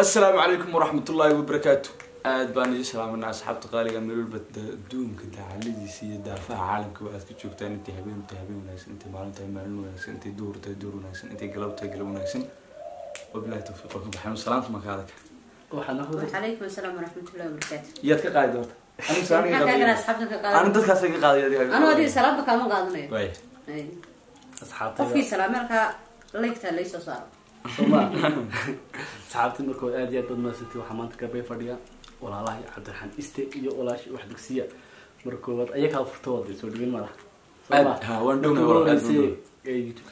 Asalaamu calaykum waraxmatullaahi wabarakaatu. Aad baan idin salaamanaa, asxaabta qaaliga, meel walba adduunka dacaladiisa iyo daafaha caalamkaba aad ka joogtaan. Intay habeen tahay, habeen wanaagsan. Intay maalin tahay, maalin wanaagsan. Intay duhur tahay, duhur wanaagsan. Intay galab tahay, galab wanaagsan. Wabilahi tawfiiq. Waa ka baxay salaamta marka adag. Waxaan وعليكم السلام ورحمة الله وبركاته. Iyaad ka qaadi doorta? Anigu salaam Maxaa kaa gala asxaabta ka anu qaadan? Dadkaasay ka qaaday adiga. Anu adiga salaamba kaama qaadanayo. Waay. Ay. Asxaabtayda Qofkii salaame halkaa laygtaa laysoo saaro. Sooma asxaabtii, markooda aad iyo aad baad mahadsantihi. Waxaa maanta garbay fadhiya walaalahay Cabdiraxmaan Iste iyo walaashi Wax Dugsiya. Marka koowaad ayagaa furta wada soo dhawin malaha. Aad ha waan dhowna walaal, aad baan dhowna. Ee YouTube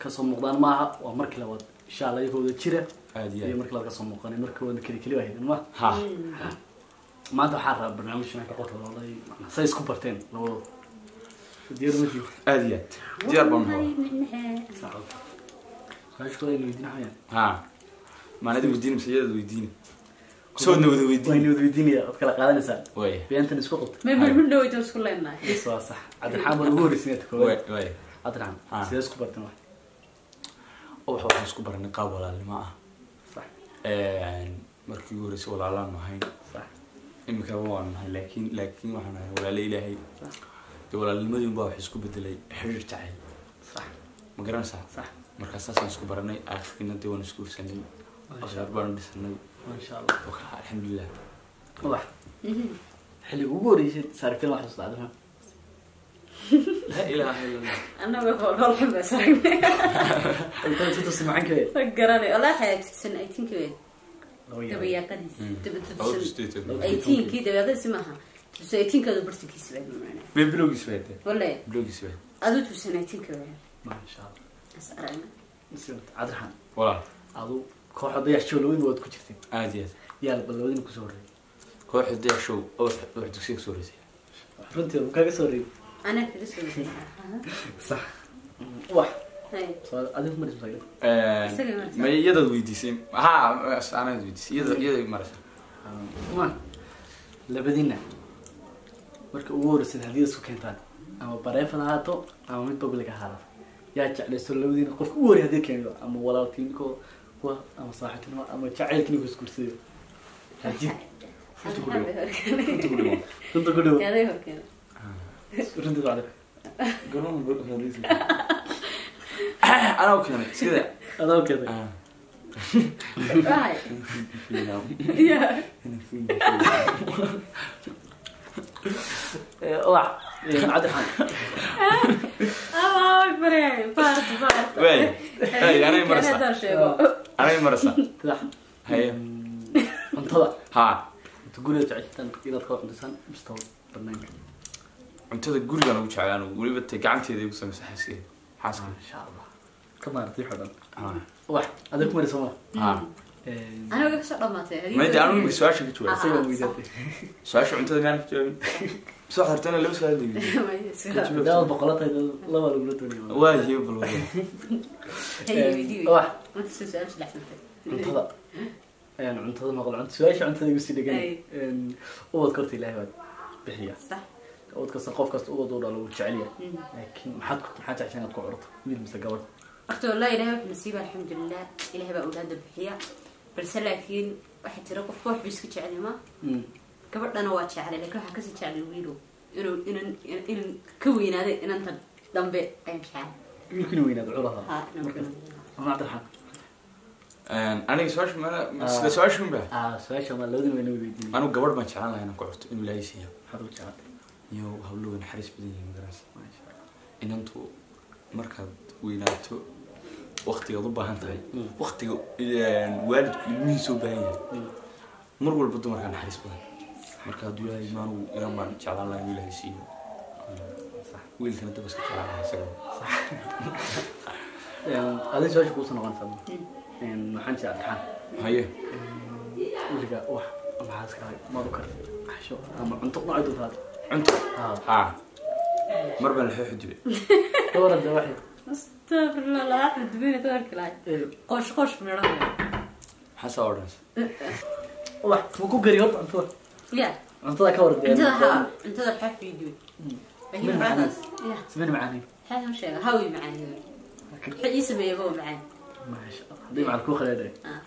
kasoo muuqdaan maaha, waa markii labaad insha Allah iyagoo wada jira. Aad iyo iyo aad. Markii labaad kasoo muuqanay, markii wada keli keli waa ma ha. Maanta waxaa rabaa barnaamij inaan ka qoto walay say isku barteen labadooda. Diyaar ma tihi? Aad iyo aad diyaar baan hawaa. Su-aasha kale aynu weydiin waxayaan Ha, maanadi weydiini mise iyadaad weydiini? Soodna wada waynu weydiini. Wada weydiinaya, waad kala qaadanaysaa. Waay. Beentan isku qabta. Ma mirmir dhaweyta isku leenahay. Waa sax. Cabdiraxmaan baan ugu horreysiinaya ta waay koowaad. Waay. Cabdiraxmaan, Ah. sidee isku barteen wax? Waxaan isku baranay qaab walaalnimo ah. Sax. Markii ugu horreysay walaalaan ahayn. Sax. Imikaba waan nahay, laakiin waxaan nahay walaalo Ilaahay. Sax. Dee walaalnimadii unbaa wax isku bedelay xiriir jacayl. Sax. Ma garanaysaa? Sax. Markaa saasaan isku baranay, aakhirkiina dee waan isku ursanay, ashaar baanu dhisanay. Maasha Allah. Wakaa, alxamdulilah. Wax xilliga ugu horreysay saarigteen wax xasuusta, Cabdiraxmaan? Laa ilaaha illa Allah. Annaga foolfool baa saragnay. Inta si tusi macankee? Ma garanay. Wallahi waxay 2018 kii Laba yaab. dabayaaqadiis. Daba Laba 2018 kii dabayaaqadiis maaha. 2018 kaadu bartankiisa baa macnaa. Be bilowgiis bay dee. Wallahi Bilowgiis bay. adu 2019 kii baa. Maasha Allah. Is aragna. Cabdiraxmaan, walaal, adu kooxda Dayax Show labadiina waad ku jirtay. Aad iyo aad. Yaa bal labadiina kusoo horreeyay? Kooxda Dayax Show oo Wax Dugsiga kasoo horreysay. Runtii uu kaga soo horreeyay. Anaa kaga soo horreeyay. Sax. Wax Hay. soo adigu maris masaga. Isaga maraysaa. Ma iyadaad weydiisay? Ha, anaad weydiisay, iyada maraysa. Ma labadiina marka ugu horreysay hadiyad isku keentaan, ama bareefad ahaato ama mid public ahaado, yaa jeclaysto labadiina qofka ugu horreey hadiyad keeno, ama walaaltiinko kuwa ama saaxiibtinimo ama jacaylkiina isguursaday hadiyad? Runta ku dhawo, runta ku dhawo. Runta ku dhawo. Aday horkeena. Runta bacda. Anaa u keenay sida. Adaa u keenay. Waxay. Yeah. Wax Cabdiraxmaan. Allah akbar yahay. Baart baart. Waay. Hay, anay maraysaa. Haddaan sheego. Anay maraysaa. Sax. Haye. Cuntada. Ha. Cunta guriga jeceshataan inaad kala cuntasaan mise banaanka? Cuntada gurigaan ugu jeclaan, weliba te gacanteeda igu samaysa xaaskeyga, xaaska. Maasha Allah, ka maartay xodhan. Ha. Wax adag ku maraysa ma? Ha. Aniga way kasoo dhamaatay. Mayde anigu imika su-aasha ka jawaab. Isagaa weydaatay. Su-aasha cuntada miyaan ka jawaabin? Mise waxaad rabtaa inaan laba su-aal la weydiiyo? Daawad boqola tahay, laba lagula doonaya. Waayo, bal wada. Hay weydiiyo. Wax Maanta soo su'aal jilicsan. Cuntada cuntada maqal cunto su-aasha cuntada igu sii dhegan. Ay. Ubadka horta Ilaahay baad bixiya. Sax. Ubad kasta, qof kasta ubad uu dhalo wuu jecel yahay, laakiin maxaad jeceshay inaad ku curato, wiil mise gabadh? Horta wallahi Ilaahay wuxuu nasiiba, alxamdulilah, Ilaahay baa awlaada bixiya, balse laakiin waxaa jira qofka wax buu iska jecel ma. Gabadhana waa jeclay, laakiin waxaa kasii jeclay wiilo inuu inan ka weynaaday, inanta dambe ayaan jeclay. Wiilkina weynaad curaha. Ha, inaan ka markaas weynaado. Ama Cabdiraxmaan? Aniga su-aasha mana isla su-aasha unba? Ah, su-aasha ma labadina wayna weydiinay. Anigu gabadh baan jeclaan lahaa inaan ku curto, inuu Ilaahay siiyo. Maxaad ugu jeclatay? Iyo hablo way naxariis badan yihiin, magaraysa? Maasha Allah. Inantu markaad weynaato waktigaad u baahan tahay, waktiga waalidku ilmihiisa u baahan yahay, mar walba dumarkaa naxariis badan. Marka hadduu Ilaahay maanu inan baan jeclaan lahaa inuu Ilaahay siiyo. Sax. Wiilkana daba iska jeclaan lahaa isaga. Adin su-aasha kuusoo noqonaysaa. Waxaan jecel Cabdiraxmaan, haye, weliga wax ama xaaskaaga maad u kartay casho ama cunto dhinacay doontaad? Cunto? Ah. Ha, mar baan laxooxu dibay. Ka waran dee waxay? Astagfirullah, laa dubina tabarka lahay. Qosh qosh midhan. Maxaa saa odhanaysa? Wax ma ku gari horta cuntada? Ya. Cuntada ka waran dee? Cuntada, ha, cuntada xaf video. Laakiin Min macaan. xaas ya. Sameen macaanay. Xaas ma sheega hawi macaan. Waxa ii sameeyay baa macaan. Maasha Allah, haddii macal kuu khaleeday. Ah.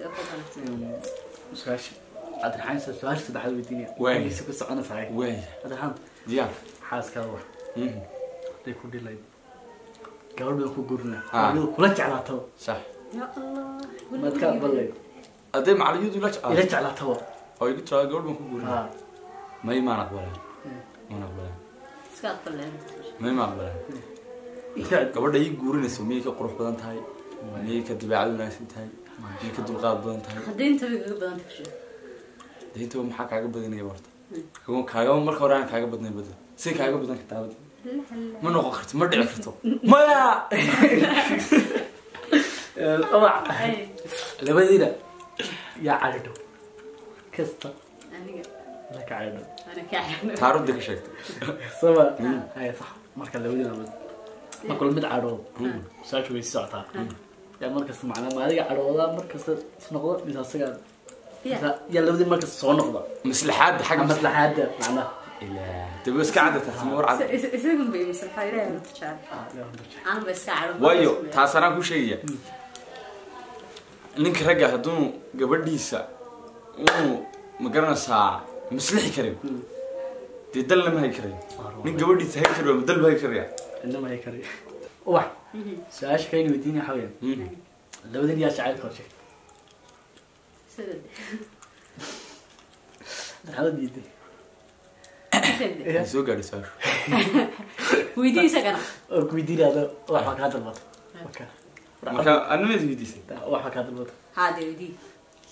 Iska qanacsan. Su-aasha Cabdiraxmaan, su-aasha saddexaad weydiinaya. Waay. Xaggiisa ku soconaysaa. Waay. Cabdiraxmaan, Diyaar. Xaaskaada wax haday ku dhilayd gabadh baan ku guurinaa, Ah. gabadhu kula jeclaataba, Sax. Ya Allah. Maad ka aqbalay? Hadday macaliyadu la Ila jeclaato jeclaataba. Oo igu tiraado gabadh baan ku guurinaa, Ha. may maan aqbalaan, maan aqbalaan. Iska aqbaleen. May maan aqbalaan. Gabadha ii guurinayso miyay ka qurux badan tahay? Miyay ka dabeecad wanaagsan tahay? Miyay ka dulqaad badan tahay? Haddii inta way kaga badan tahay. Dee intaba maxaa kaaga badanaya horta? Kaagama marka hore aan kaaga badnayn badan si kaaga badan kartaa badan ma noqon karto, ma dhici karto, maya. Ubax, labadiina yaa cadho kasta? Aniga. La ka cadho. Ana ka cadho. Taarudda ka sheegtay. Saba haya, sax. Marka labadiina mid marka mid cadhoodo, su-aashu way sii socotaa. Yaa markasta macnaa ma adiga cadhooda markasta is noqdo mise asaga? Ya. Mise yaa labadiin markasta soo noqda? Maslaxaadda xagga maslaxaadda macnaha. Ilaa daba iska cadda taasi ma war cad. Isagun bay maslaxa, Ilaahay runta jecel. Ah, ilaahu jecel. Aan ba iska cadho. Waayo, taas anaa ku sheegaya. Ninka ragga hadduu gabadhiisa uu ma garanaysaa maslixi karin, dee dal lama hay karayo. Nin gabadhiisa hay karayo ma dal ba hay karaya? Cidna ma hay karayo. Ubax, su-aasha kayna weydiinaya waxaa weeyaan, labadiin yaa jacaylka hor sheegtay? Sida. Maxaad diiday? Ay soo gaadhay su-aashu. Weydii isagana. Oo ku weydiinaya ada. Ubax baa kaa dalbata marka. Marka anima is weydiisay? Ubax baa kaa dalbata. Haa, dee weydii.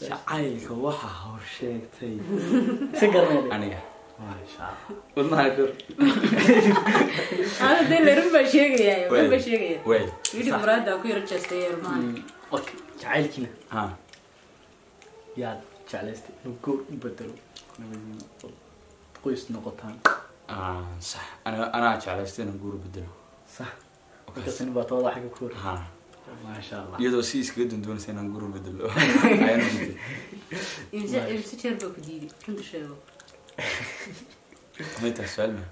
Jacaylka waxa hor sheegtay Si garanaya. Aniga. Maasha Allah. Wadnaha kor. Ana dee run baa sheegaya, run baa sheegaya. Way. Yidhi muraada ku yara jeestay yarmaan. Okay, jacaylkiina ha yaad jeclaystay inuu goor u bedelo labadiina oo qoys noqotaan? Ah, sax, ana anaa jeclaystay inaan guur bedelo. Sax, markaas nin baa tooda xagga ku hor. Ha. Maasha Allah. Iyadoo si iskaga dundoonaysa inaan guur bedelo ayaan u diiday. Imse jeer baa ku diiday? Runta sheego. May tahay su-aal ma?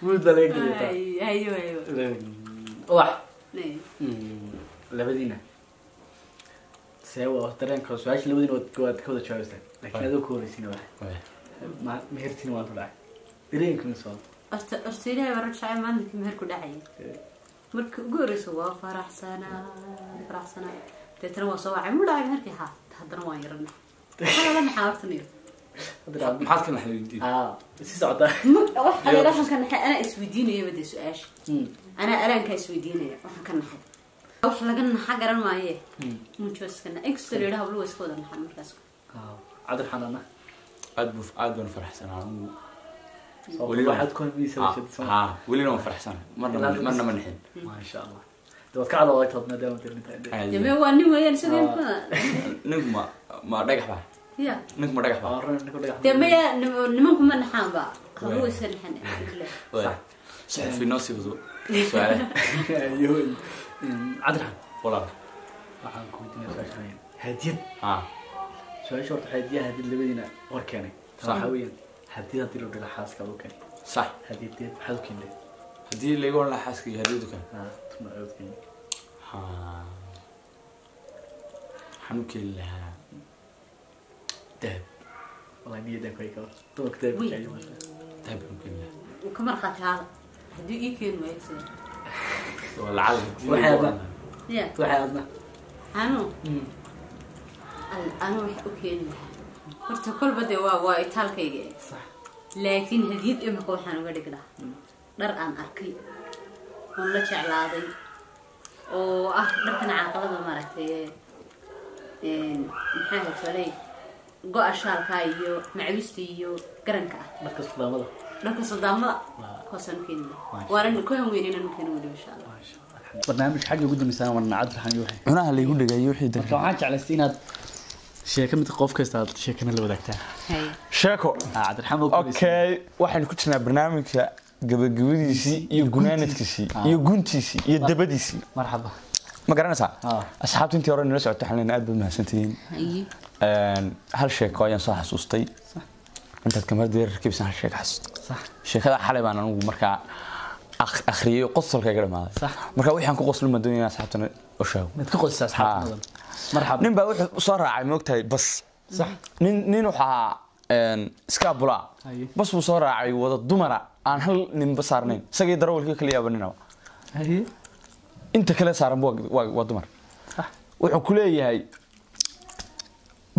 Guud baa laga geliya. Ay, hayo hayo. Ubax. Nee. Labadiina see waa dareenka su-aasha? Labadiina waad ka wada jawaabaysaa, laakiin adoo ku horeysiina wax. Way. Mehertiina waan ku dhacay, dareenkuna soo. Horta Ilaahay baa rajacay maalinkii meherku dhacayay. Marka ugu horeysa waa faraxsanaa, faraxsanaa. Deetana waa soo wacay, mu dhacay meherkii? Haa. Haddana waan yaranay. Maxaa la naxaa horta niyo? Maxaad ka naxday weydiin? Aa, si socotaa. Wax kale waxaan ka naxay anaa isweydiinaya bade su-aasha. Anaa alaankaa isweydiinaya waxaan ka naxay. Wax laga naxa garan maaye. Mujo iska nax. Inkastoo la yidhaha habluhu way iska wada naxaan markaas. Cabdiraxmaan, ana Aad buu aad baan faraxsanaa anigu. Soo Weli waxaad ku hamiyeysaa. Ha, welina waan faraxsanahay, marna marna ma nixin. Maasha Allah, de waad ka cadawagtood maadaama dee Dee mee, waa nin weeyaan isaga imka. Ninku ma dhagax ba? Ya. Ninku ma dhagax ba? Ninku dhagax. Dee maya, nimanku ma naxaan ba, habluhu way iska naxaan, alxamdulilah. Waay. Saxufi noo sii wado su-aalaha. Ayo, Cabdiraxmaan. Walaal. Waxaan ku weydiinaya su-aasha weeyaan hadiyad. Ha. Su-aasha horta hadiyaha hadiyad labadiina hor keenay. Sax. Waxaa weeyaan hadiyad haddii loo dhila xaaska u keenay, hadiyadeed maxaad u keentay? Haddii layga oran lahaa xaaskayga hadiyadu kale, Ha, tuna aad u keentay. Ha, waxaan u keeni lahaa dahab. Wallahi niyadan ku hay kawar dumarka dahab Wiil. jecel maasha. Dahab baan u keeni lahaa. Uu ka markhaati haada haddii ii keeni waayo sida. Waa lacag haddii Waxay layga oran adna. lahaa. Ya. Waxay adna. Anu anu waxa u keeni lahaa horta kolba dee waa itaalkayga, laakiin hadiyad imika waxaan uga dhigi lahaa dhar aan arkay oon la jeclaaday oo ah dharkan caaqalada maaragtay ee maxaa ahayd go-a shaalka iyo macawista iyo garanka ah. Dharka suldaamada. Dharka suldaamada. Waa. Kuwaasaan u keeni lahaa. Maasha. Waana ku hanweyne inaan u keeno weliba, insha Allah. Maasha Allah, barnaamijka xagga ugu dambeysana waa Cabdiraxmaan iyo waxay Cunaha laygu dhagayo wixii. Marka waxaan jeclaystay inaad sheeko mid qof kasta aad sheekana la wadaagtaa. Hay. Sheeko. Ah, Cabdiraxmaan baa ku horeysa. Okay, waxaynu ku jirnaa barnaamijka gabagabadiisii iyo gunaanadkiisii iyo guntiisii iyo dabadiisii. Marxaba. Ma garanaysaa? Ah. Asxaabta intii hore nala socotay waxaan leenahay aad baad mahadsantihiin. Haye. Hal sheeko ayaan soo xasuustay intaad kamarada yar rakibsan, hal sheeko xasuustay. Sheekada xalay baan anigu markaa akhriyay oo qosolka iga dhamaaday. Marka wixii aan ku qoslin baan doonaya inaan asxaabtana u sheego. Mid ka qoysa asxaabta mudan. Marxaba. Nin baa wuxuu soo raacay, moogtahay, bas. Sax. Nin waxaa iskaabula. Haye. Bas buu soo raacay wada dumara, aan hal ninba saarnayn, isagii darawalkii kaliya yaaba ninaba. Haye. Inta kale saaran waa dumar. Sax. Wuxuu ku leeyahay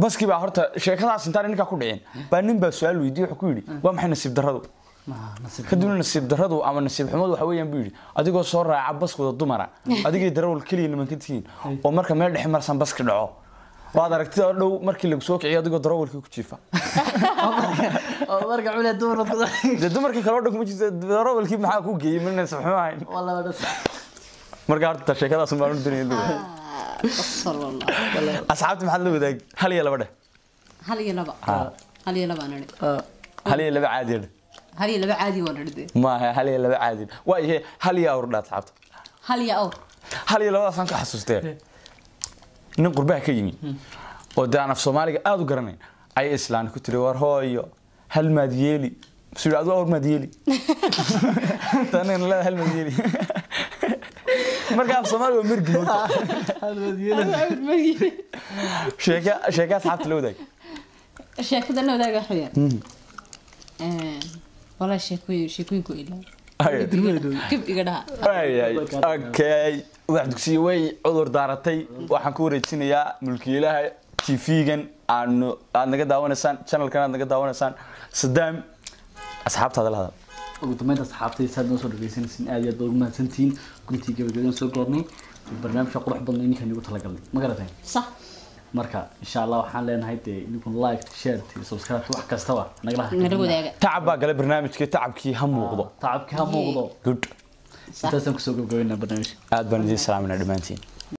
baskii baa horta sheekadaas intaan ninkaa ku dhicin baa nin baa su-aal weydiiyey. Wuxuu ku yidhi, waa maxay nasiib darradu? Ma nasiib. Kadibna nasiib darradu ama nasiib xumadu waxa weeyaan, buu yidhi, adigoo soo raaca bas wada dumara, adigii darawal keliya nimanka tihiin, oo marka meel dhexe marsan baski dhaco, waad aragtida oo dhow markii lagu soo kiciyo adigoo darawalkii ku jiifa. Oo marka culee dumar baad ku Dee dumarkii kale oo dhan kuma jirta, darawalkii maxaa ku geeyey? Ma nasiib xumo ahayn? Wallah bas. Marka horta sheekadaas baan u duniyay. Qosol wallah. Asxaabta maxaad la wadaag? Hal iyo laba dheh. Hal iyo laba, hal iyo laba aan idhi. Hal iyo laba caadi dheh. Hal iyo laba caadi waan idhi dee. Maaha hal iyo laba caadi, waa ihe hal iyo awr dheh asxaabta. Hal iyo awr. Hal iyo labadaasaan ka xasuustee, nin qurbaha ka yimi oo dee aan af Soomaaliga aada u garanayn ayay islaan ku tiri, war hooyo, hal maad yeeli? Muxuu yidhi, adu awr maad yeeli, tanina leeda hal maad yeeli. Marka af Soomaaliga waa mergi moogta. Hal maad yeeli. Sheeka sheeka asxaabta la wadaag. Sheekada la wadaaga waxa weeyaan, walaa sheekooyin sheekooyinku ilaa Ay. gab iga dhaha. Ay, okay, Ubax Dugsiye way cudur daaratay. Waxaan ku wareejinayaa mulkiilaha TV-gan aanu aad naga daawanaysaan, channelkan aad naga daawanaysaan, Sadaam. Asxaabtaada la hadal. Ugu dambeynta, asxaabtayda saad noo soo dhageysanaysiin aad iyo aad baad ugu mahadsantihiin. Guntii gabagabadan soo gaarnay barnaamijka qurux badan idinkaan igu talagalnay, ma garateen? Sax. Marka insha Allah waxaan leenahay dee idinkun like, share iyo subscribe, wax kastaba nagala nala wadaaga. Tacab baa galay barnaamijkii, tacabkii ha muuqdo. Tacabkii ha muuqdo. Good. Sax. Intaasaan kusoo gabagabaynaa barnaamijka. Aad baan idiin salaaminaa dhammaantiin.